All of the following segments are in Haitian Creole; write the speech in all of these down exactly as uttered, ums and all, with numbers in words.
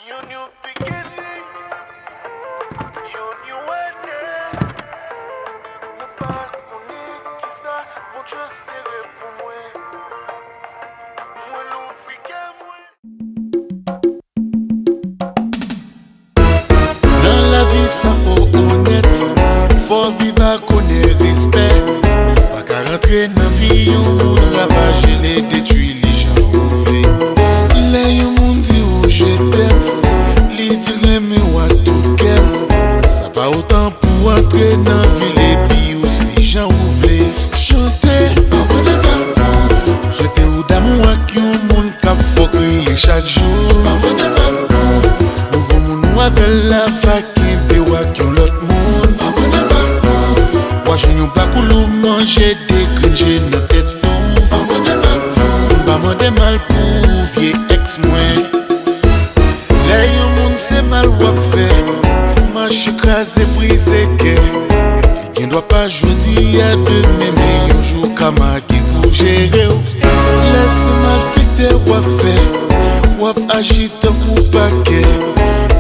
Yon new beginning, yon new ane. Nou pa konnen kisa Bondye sere pou mwen. Mwen louvri kè mwen. Nan lavi sa fò onèt, fò viv ak onè, respè. Ou pa ka rantre nan vi yon moun, ravaje l e detwi li jan ou vle. Lè yon moun di ou je t'aime, li di l renmen w ak tout kè l. Sa pa otan pou antre nan vi l epi ou swiv jan ou vle. Chante, pa mande mal pou ou. Swete ou damou ak yon moun k ap fè w kriye chak jou. Pa mande mal pou ou. Nouvo moun ou avè l la va kenbe w ak yon lòt moun. Pa mande mal pou ou. W a jwenn yon bakoul ou manje, de grenn je nan tèt nou. Pa mande mal pou ou. M pa mande mal pou vye èks mwen. Lè yon moun se mal w ap fè, mache kraze, brize kè. Li gen dwa pa jodi a, demen, men yon jou kama gen pou jere w. Lè se malfektè w ap fè, w ap aji tankou pakè.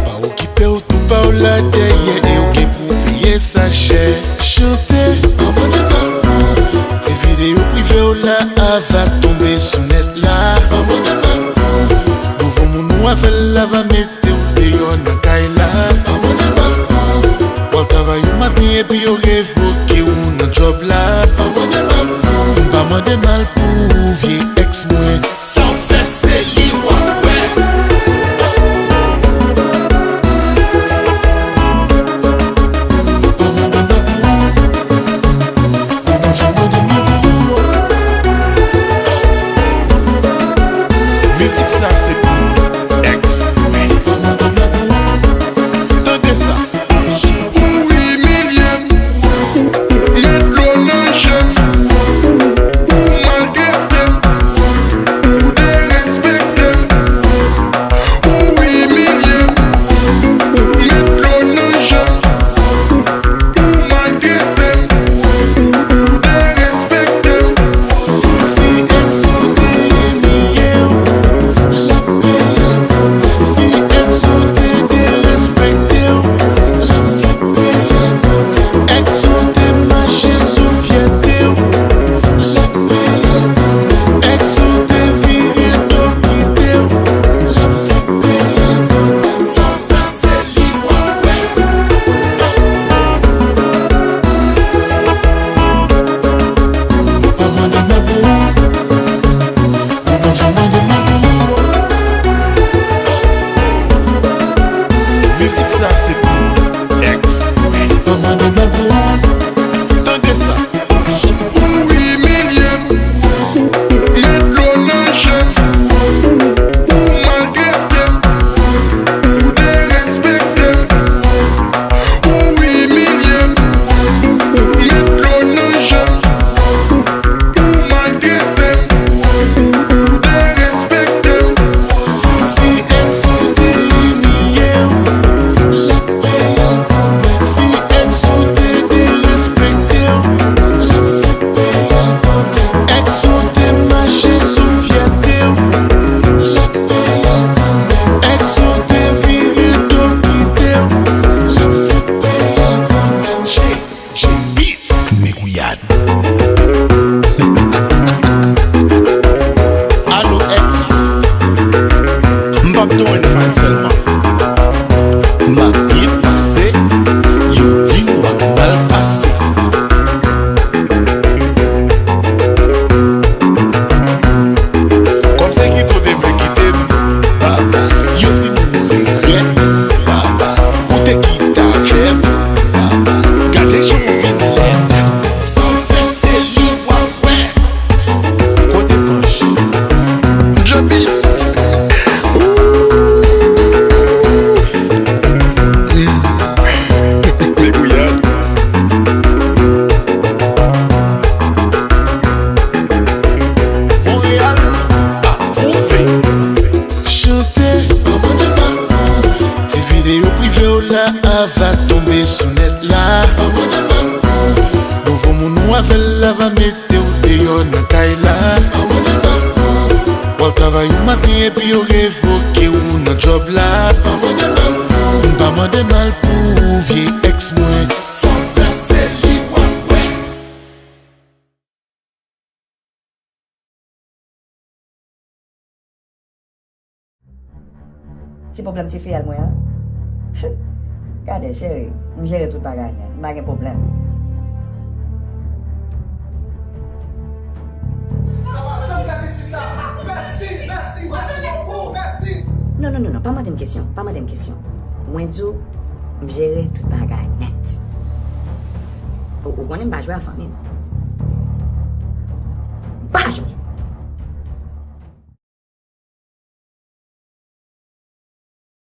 Pa okipe w, tou pa w la dèyè, e w gen pou peye sa chè. Chante, pa mande mal pou ou. Ti videyo prive w la a va tonbe sou nèt la. Pa mande mal pou ou. Nouvo moun ou avè l la va mete w deyò nan kay la. Pa mande mal pou ou. W ap travay yon maten epi yo revoke w nan djòb la. Pa mande mal pou ou. M pa mande mal pou ou, vye èks mwen. Sa w fè se li w ap wè. Pa mande mal pou ou. Ou pa janm mande mal pou ou. Mizik sa se pou èks. Pa mande mal pou ou. Tande sa. Ou imilye m, ou met dlo nan je m, ou maltrete m, ou derespekte m, ou imilye m, ou met dlo nan je m, ou maltrete m, ou derespekte m. Si èks ou te imilye w, l ap peye l kanmenm. Si èks ou te derespekte w, l ap fè peye l kanmenm. Èks ou te mache sou fyète w, l ap peye l kanmenm. Èks ou te vire do kite w, l ap fè peye l kanmenm. Sa w fè se li w ap wè. Pa mande mal pou ou. Ou pa janm mande mal pou ou. Mizik sa se pou èks. Pa mande mal pou ou. Tande sa. Ou imilye m, ou met dlo nan je m, ou maltrete m, ou derespekte m, ou imilye m, ou met dlo nan je m, ou maltrete m, ou derespekte m. Si èks ou te imilye w, l ap peye l kanmenm. Si èks ou te derespekte w, l ap fè peye l kanmenm. Èks ou te mache sou fyète w, l ap peye l kanmenm. Èks ou te vire do kite w, l ap fè peye l kanmenm. J Beats, Megouyad. Alo èks, m p ap do one fine sèlman. M ap byen pase, yo di m w ap mal pase. Kòm se kite w te vle kite m, yo di m ou regrèt. Ou te kite avè m. Gade jan w vin lèd. Sa w fè se li w ap wè. Kote Panch? J Beats. Megouyad. Monreyal apwouve. Chante, pa mande mal pou ou. Ti videyo prive w la a va tonbe sou nèt la. Pa mande mal pou ou. Nouvo moun ou avè l la va mete w deyò nan kay la. Pa mande mal pou ou. W ap travay yon maten epi yo revoke Ou nan djòb la, m pa mande mal pou vye èks mwen. Sa w fè se li w ap wè. Ti pwoblèm ti fiyèl mwen an. Gade, cheri, m jere tout bagay nèt. M pa gen pwoblèm. Sa pa janm fèt isit la. Mèsi, mèsi, mèsi bokou, mèsi. Non, non, non, non, pa mande m kesyon, pa mande m kesyon. Mwen di w, m jere tout bagay nèt. Ou, ou konnen m pa jwe a fanmi m. M pa jwe.